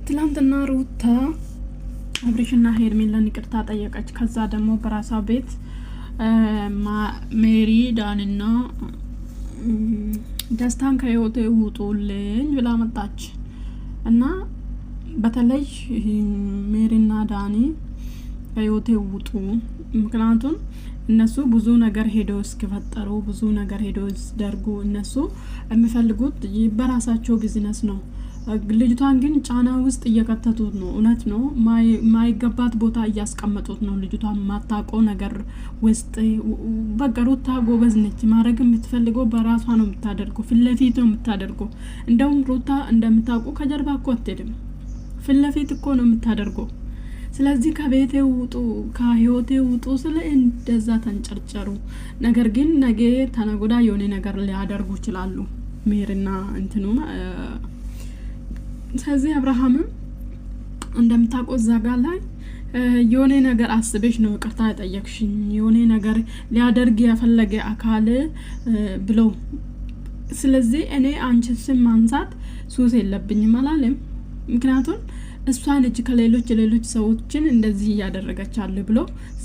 ትላንትና ሩታ አብርሽና ሄርሜላን ይቅርታ ጠየቀች። ከዛ ደግሞ በራሷ ቤት ሜሪ ዳንና ደስታን ከህይወቴ ውጡልኝ ብላ መጣች እና በተለይ ሜሪና ዳኒ ከህይወቴ ውጡ፣ ምክንያቱም እነሱ ብዙ ነገር ሄደው እስኪፈጠሩ ብዙ ነገር ሄደው እስደርጉ እነሱ የሚፈልጉት በራሳቸው ቢዝነስ ነው። ልጅቷን ግን ጫና ውስጥ እየከተቱት ነው። እውነት ነው፣ ማይገባት ቦታ እያስቀመጡት ነው። ልጅቷን ማታውቀው ነገር ውስጥ በቃ ሩታ ጎበዝ ነች። ማድረግ የምትፈልገው በራሷ ነው የምታደርገው፣ ፊት ለፊት ነው የምታደርገው። እንደውም ሩታ እንደምታውቁ ከጀርባ እኮ አትሄድም፣ ፊት ለፊት እኮ ነው የምታደርገው። ስለዚህ ከቤቴ ውጡ፣ ከህይወቴ ውጡ ስለ እንደዛ ተንጨርጨሩ። ነገር ግን ነገ ተነጎዳ የሆነ ነገር ሊያደርጉ ይችላሉ ሜርና እንትኑ። ስለዚህ አብርሃምም እንደምታውቀው እዛ ጋ ላይ የሆነ ነገር አስበሽ ነው ይቅርታ የጠየቅሽኝ፣ የሆነ ነገር ሊያደርግ የፈለገ አካል ብሎ፣ ስለዚህ እኔ አንቺን ስም ማንሳት ሱስ የለብኝም አላለም። ምክንያቱም እሷን እጅ ከሌሎች ሌሎች ሰዎችን እንደዚህ እያደረገች አለ ብሎ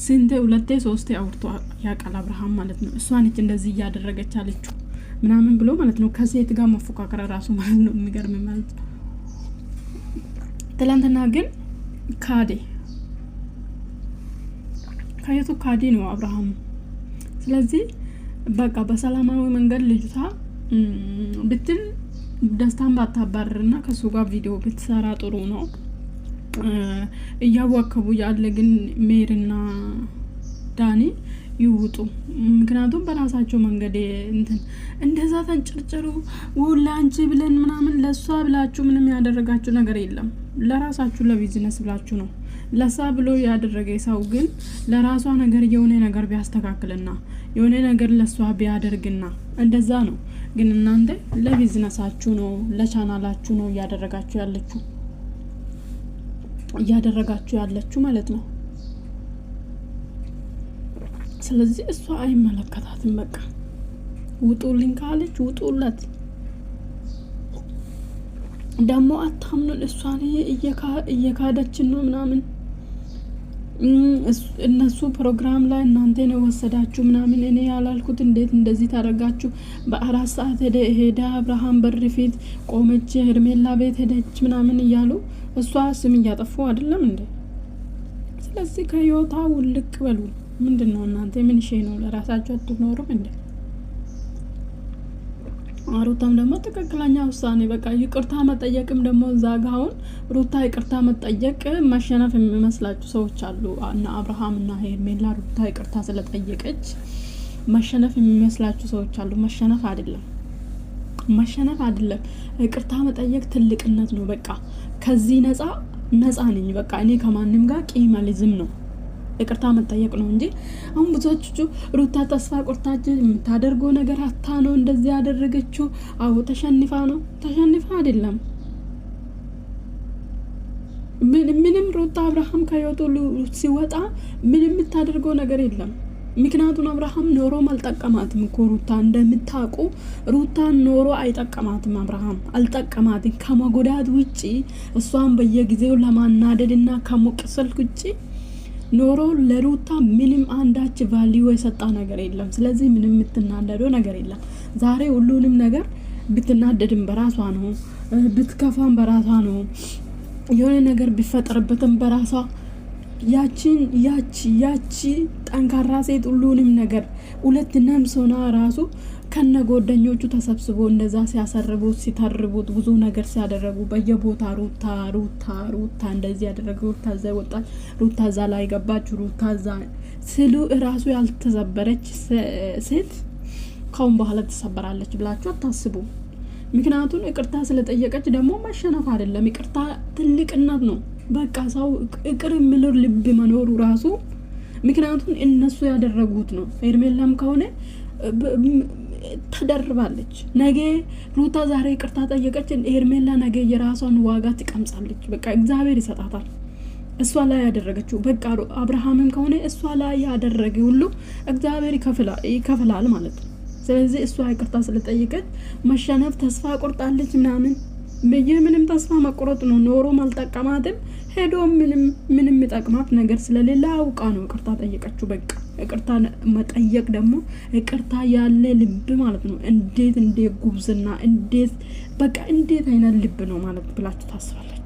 ስንቴ ሁለቴ ሶስቴ አውርቶ ያውቃል አብርሃም ማለት ነው። እሷን እጅ እንደዚህ እያደረገች አለችው ምናምን ብሎ ማለት ነው። ከሴት ጋር መፎካከር ራሱ ማለት ነው የሚገርም ማለት ነው። ትላንትና ግን ካዴ ከየቱ ካዲ ነው አብርሃም። ስለዚህ በቃ በሰላማዊ መንገድ ልጅቷ ብትል ደስታን ባታባርርና ከሱ ጋር ቪዲዮ ብትሰራ ጥሩ ነው። እያዋከቡ ያለ ግን ሜሪና ዳኒ ይውጡ። ምክንያቱም በራሳቸው መንገድ እንትን እንደዛ ተንጨርጭሩ ለአንቺ ብለን ምናምን ለእሷ ብላችሁ ምንም ያደረጋችሁ ነገር የለም። ለራሳችሁ ለቢዝነስ ብላችሁ ነው። ለሳ ብሎ ያደረገ ሰው ግን ለራሷ ነገር የሆነ ነገር ቢያስተካክልና የሆነ ነገር ለሷ ቢያደርግና እንደዛ ነው። ግን እናንተ ለቢዝነሳችሁ ነው፣ ለቻናላችሁ ነው እያደረጋችሁ ያለችው ማለት ነው። ስለዚህ እሷ አይመለከታትም። በቃ ውጡልኝ ካለች ውጡለት። ደግሞ አታምኑን፣ እሷን እየካደችን ነው ምናምን፣ እነሱ ፕሮግራም ላይ እናንተ ነው የወሰዳችሁ ምናምን፣ እኔ ያላልኩት እንዴት እንደዚህ ታደርጋችሁ? በ4 ሰዓት ሄዳ አብርሃም በር ፊት ቆመች፣ ሄርሜላ ቤት ሄደች ምናምን እያሉ እሷ ስም እያጠፉ አይደለም እንዴ? ስለዚህ ከህይወታ ውልቅ በሉ። ምንድን ነው እናንተ? ምን ሼ ነው? ለራሳችሁ አትኖሩም እንዴ? ሩታም ደግሞ ትክክለኛ ውሳኔ በቃ ይቅርታ መጠየቅም ደግሞ እዛ ጋ አሁን ሩታ ይቅርታ መጠየቅ መሸነፍ የሚመስላችሁ ሰዎች አሉ። እና አብርሃም እና ሄርሜላ ሩታ ይቅርታ ስለጠየቀች መሸነፍ የሚመስላችሁ ሰዎች አሉ። መሸነፍ አይደለም፣ መሸነፍ አይደለም። ይቅርታ መጠየቅ ትልቅነት ነው። በቃ ከዚህ ነጻ ነኝ። በቃ እኔ ከማንም ጋር ቂም አልይዝም ነው፣ ይቅርታ መጠየቅ ነው እንጂ አሁን ብዙዎቹ ሩታ ተስፋ ቆርታች የምታደርገው ነገር አታ ነው እንደዚህ ያደረገችው። አዎ ተሸንፋ ነው። ተሸንፋ አይደለም ምንም። ሩታ አብርሃም ከህይወቱ ሲወጣ ምንም የምታደርገው ነገር የለም። ምክንያቱም አብርሃም ኖሮም አልጠቀማትም እኮ። ሩታ እንደምታውቁ ሩታ ኖሮ አይጠቀማትም። አብርሃም አልጠቀማትም ከመጎዳት ውጪ፣ እሷን በየጊዜው ለማናደድ እና ከመቅሰል ውጪ ኖሮ ለሩታ ምንም አንዳች value የሰጣ ነገር የለም። ስለዚህ ምንም የምትናደደው ነገር የለም። ዛሬ ሁሉንም ነገር ብትናደድም በራሷ ነው፣ ብትከፋም በራሷ ነው፣ የሆነ ነገር ቢፈጠርበትም በራሷ። ያቺን ያቺ ጠንካራ ሴት ሁሉንም ነገር ሁለት ነምስ ሆና ራሱ ከነ ጓደኞቹ ተሰብስቦ እንደዛ ሲያሰርቡት ሲተርቡት ብዙ ነገር ሲያደረጉ በየቦታ ሩታ ሩታ ሩታ እንደዚህ ያደረገ፣ ሩታ እዛ ወጣች፣ ሩታ እዛ ላይ ገባች፣ ሩታ እዛ ስሉ እራሱ ያልተሰበረች ሴት ካሁን በኋላ ትሰበራለች ብላችሁ አታስቡ። ምክንያቱም ይቅርታ ስለጠየቀች ደግሞ መሸነፍ አይደለም። ይቅርታ ትልቅነት ነው። በቃ ሰው ይቅር የሚል ልብ መኖሩ ራሱ፣ ምክንያቱም እነሱ ያደረጉት ነው። ሄርሜላም ከሆነ ተደርባለች። ነገ ሩታ ዛሬ ይቅርታ ጠየቀች፣ ሄርሜላ ነገ የራሷን ዋጋ ትቀምሳለች። በቃ እግዚአብሔር ይሰጣታል። እሷ ላይ ያደረገችው፣ በቃ አብርሃምም ከሆነ እሷ ላይ ያደረገ ሁሉ እግዚአብሔር ይከፍላል ማለት ነው። ስለዚህ እሷ ይቅርታ ስለጠየቀች መሸነፍ ተስፋ ቆርጣለች ምናምን የምንም ተስፋ መቁረጥ ነው። ኖሮም አልጠቀማትም። ሄዶ ምንም ምንም ጠቅማት ነገር ስለሌለ አውቃ ነው ይቅርታ ጠየቀችው። በቃ ይቅርታ መጠየቅ ደግሞ ይቅርታ ያለ ልብ ማለት ነው። እንዴት እንዴት ጉብዝና እንዴት በቃ እንዴት አይነት ልብ ነው ማለት ብላችሁ ታስባላችሁ?